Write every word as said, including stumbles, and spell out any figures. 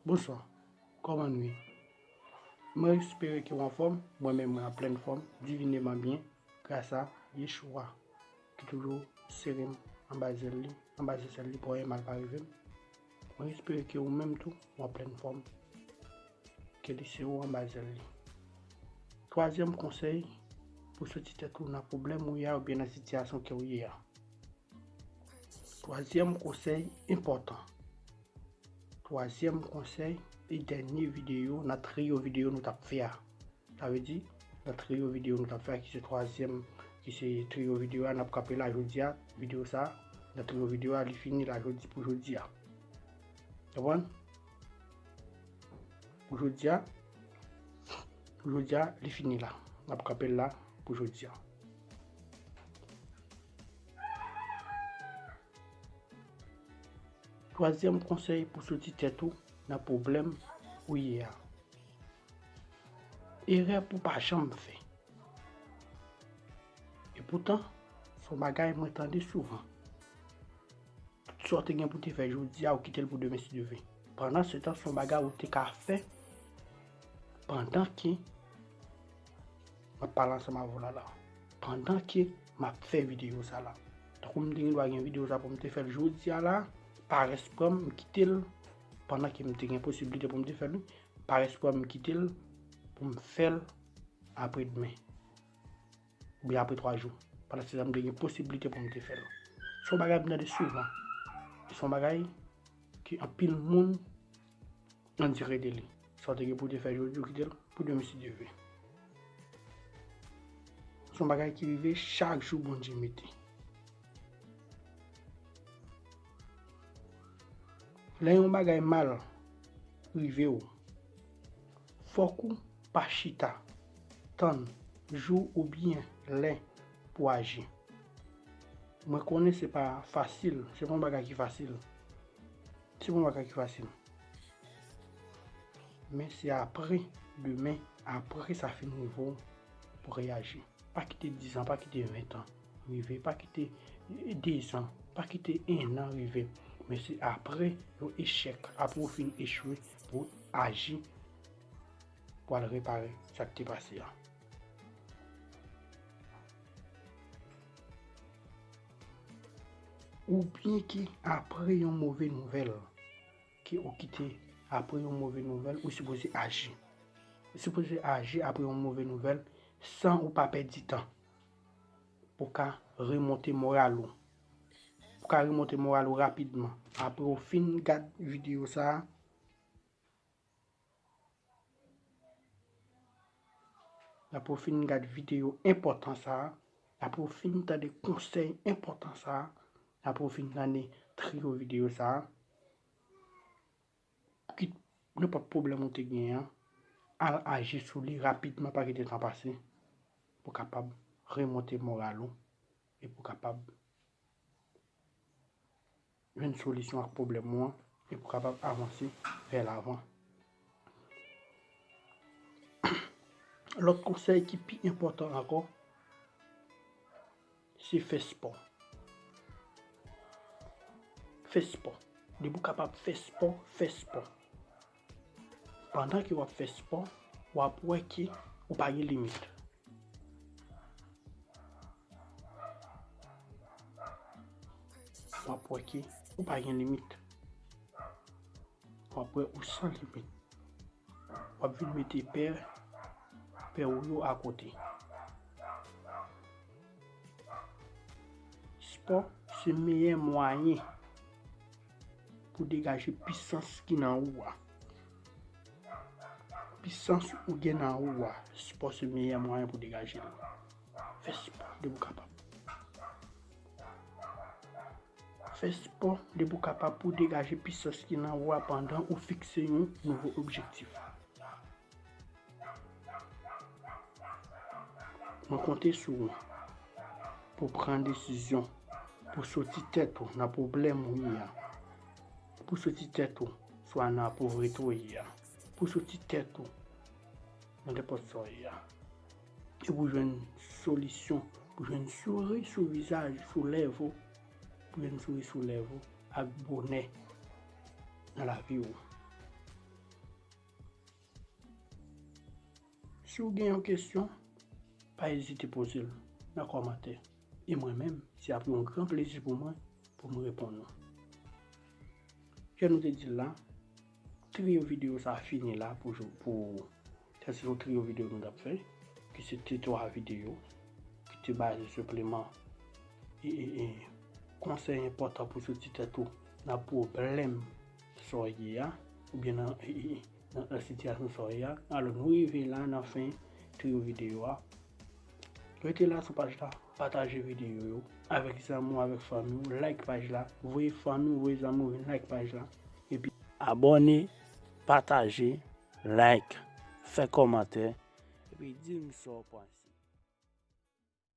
Bonswa, kòman nou ye? Mwen espere ke w anfòm, mwen menm mwen an plèn fòm, divineman byen, gras a Yeshua ki toujou sere m anba zèl li, anba zèsèl li pou anyen mal pa rive m. Mwen espere ke ou menm tou, w an plèn fòm, ke li sere w anba zèl li. Twazyèm konsèy pou soti tèt ou nan pwoblèm ou ye a oubyen nan sitiyasyon ke w ye a. Twazyèm konsèy enpòtan. Twazyèm konsèy e dènye videyo nan triyo videyo nou t ap fè a. Sa vle di, nan triyo videyo nou t ap fè a, ki se twazyèm, ki se triyo videyo a, n ap kanpe la jodi a, videyo sa a, nan triyo videyo a, li fini la jodi pou jodi a. Konprann? Pou jodi a, pou jodi a, li fini la. N ap kanpe l la pou jodi a. Twazyèm konsèy pou soti tèt ou nan pwoblèm ou ye a. Erè pou pa janm fè. Epoutan, se yon bagay mwen tande souvan. Tout sa w te gen pou te fè jodi a, ou kite l pou demen si Dye vle. Pandan se tan, se yon bagay ou te ka fè pandan ke m ap pale ansanm avè w la la. Pandan ke m ap fè videyo sa la. Tankou m te gen dwa gen videyo sa pou m te fè l jodi a la, parès pran m, m kite l pandan ke m te gen posiblite pou m te fè l, wi. Parès pran m, m kite l pou m fè l apre demen. Oubyen apre twa jou. Pandan se tan m te gen posiblite pou m te fè l. Se yon bagay m tande souvan. E se yon bagay ke anpil moun andire de li. Sa w te gen pou w te fè jodi, ou kite l pou demen si Dye vle. Se yon bagay ki rive chak jou Bondye mete. Lè yon bagay mal rive w, fòk ou pa chita, tann jou oubyen lè pou aji. Mwen konnen se pa fasil, se pa yon bagay ki fasil. Se pa yon bagay ki fasil. Men se apre demen, apre sa fin rive w, pou reyaji. Pa kite dizan, pa kite ventan rive, pa kite dezan, pa kite ennan rive. Men se apre yon echèk, apre w fin echwe, pou w aji, pou al repare sa k te pase a. Oubyen ke apre yon move nouvèl, ke ou kite apre yon move nouvèl, ou sipoze aji. Ou sipoze aji apre yon move nouvèl san ou pa pèdi tan. Pou ka remonte moral ou. Pou ka remonte moral ou rapidman. Apre ou fin gad videyo sa a, apre ou fin gad videyo enpòtan sa a, apre ou fin tande konsèy enpòtan sa a, apre ou fin tande triyo videyo sa a, kit nenpòt pwoblèm ou te genyen an, al aji sou li rapidman, pa kite tan pase, pou kapab remonte moral ou, e pou kapab jwenn solisyon ak pwoblèm ou an, e pou kapab avanse vè lavan. Lòt konsèy ki pi enpòtan ankò, se fè spò. Fè spò. Depi w kapab fè spò, fè spò. Pandan ke w ap fè spò, w ap wè ke ou pa gen limit. W ap wè ke ou pa gen limit. W ap wè ou san limit. W ap vin mete pè, pè ou yo akote. Spò se meyè mwayen pou degaje pisans ki nan ou a. Pisans ou gen nan ou a, spò se meyè mwayen pou degaje l. Fè spò depi w kapab. Fè spò depi w kapab pou degaje pisans ki nan ou a pandan ou fikse yon nouvo objektif. Mwen konte sou ou pou pran desizyon, pou soti tèt ou nan pwoblèm ou ye a, pou soti tèt ou swa nan povrete w ye a, pou soti tèt ou nan nenpòt sa w ye a. E pou jwenn solisyon, pou jwenn souri sou vizaj, sou lèv ou, pou jwenn souri sou lèv ou ak bonè nan lavi w. Si w gen yon kesyon, pa ezite poze l nan kòmantè. E mwen menm, se ap yon gran plezi pou mwen pou m reponn ou. Jan nou te di l la, triyo videyo sa fini la pou, pou, sa se yon triyo videyo nou t ap fè, ki se te twa videyo, ki te baze senpleman e, e, e, konsèy enpòtan pou soti tèt ou nan pwoblèm sa w ye a, oubyen nan, e, e, e, nan, nan sitiyasyon sa w ye a. Alò, nou rive la nan fen triyo videyo a. Rete la sou paj la, pataje videyo yo avèk zanmi w, avèk fanmi w, like paj la, voye fanmi w, voye zanmi w vin like paj la. Epi abòne, pataje, like, fè kòmantè, epi di m sa w panse.